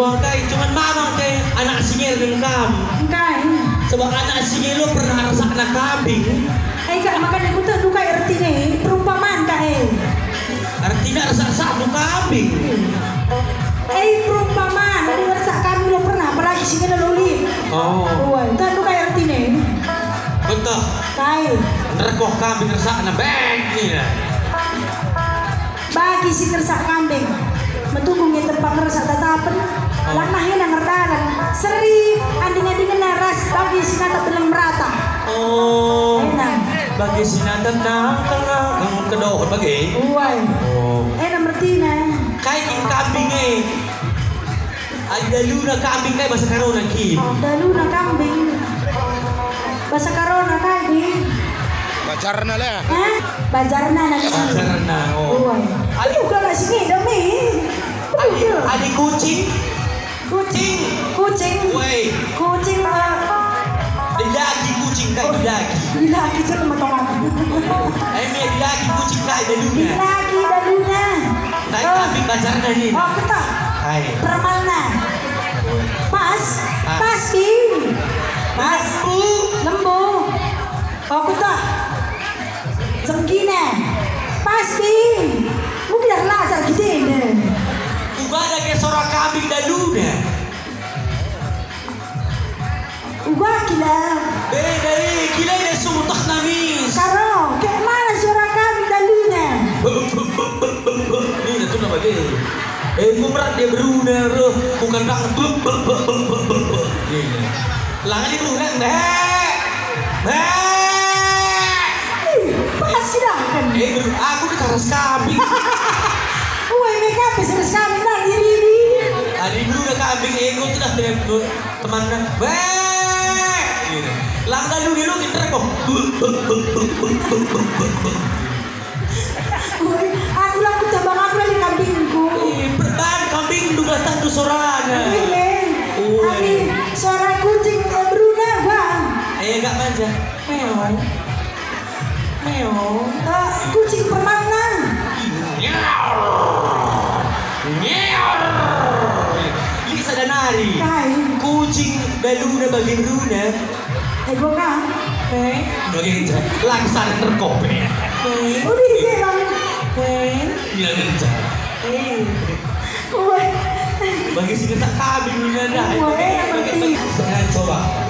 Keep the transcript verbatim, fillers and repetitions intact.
Kai, cuman mamang kai anak si ngel dengan kam. Kai. Sebab anak si ngel lo pernah ersakna kambing. Eh, kak, makanya ku tehndu kai ertina e, perumpamaan kak e. Ertina ersak-sakndu kambing. Eh, perumpamaan, ada ngersak kambing lo pernah, apalagi si ngel lo lit. Oh. Wah, tehndu kai ertina e. Betul. Kai. Nderkoh kambing ersakna, bek, nina. Bagi si ngersak kambing, metunggung nge tempat ngersak tatapen, lanah ena ngerdalan, seri anding-andingenna ras bagi si natap beleng merata. Oh. Ena. Bagi si natap nang tengah, nang kedoh bagi. Uai. Oh. Ena mertina. Kai kin kambing e? Adi daluna kambing kai bahasa Karona kin? Daluna kambing. Bahasa Karona kai kin? Bajarna lah. Hah? Bajarna nanti. Bajarna, oh. Uai. Ayo, kalau si ngedam e. Adi, adi kucing? Kucing. Kucing. Woi. Kucing, eh. Dilaki kucing kai dilaki. Dilaki jelma tong aku. Emi dilaki kucing kai daluna. Dilaki daluna. Kai kambing bajarna nin. Oh, kita. Hai. Permalna. Pas. Pas. Pas, Ki. Pas. Lembu. Oh, kita. Jengkina. Pas, Ki. Mungkin erlajar kita ini. Uga dage sora kambing daluna. Uga kila. Beda e, kila e sungguh teh nangis. Karo, kayak mana sora kambing daluna? Nina tuh nama dia. Eh, enggo merat dia beruna, roh. Bukan bang. Nina. Langan dia beruna, bek. Bek. Ih, pas sidaken. Eh, beru-, aku dikaras kambing. Uai, me kape seres kambing, nah, diri, diri. Adi beruna kambing, eh, enggo tuh dah, temanna. Bek. Nina. Lang dalu dia lo, nginter kok. Woi, aku la kutabang aku la kambingku. Eh, perban kambing duga tantu sorana. Woi, le. Woi. Adi sora kucing, eh, beruna, Bang. Eh, agak manja. Meong. Meong. Eh, kucing permanna. Nyaur. Nyaur. Lik sada nari. Kai. Kucing daluna bagi beruna. Eh, gua kan? Eh? Bagi nja, langsar nerkope. Eh? Udah gitu, Bang. Eh? Iya, nja. Eh. Woi. Bagi si kesak kambing ini ada. Woi, bagi, bagi, bagi. Coba.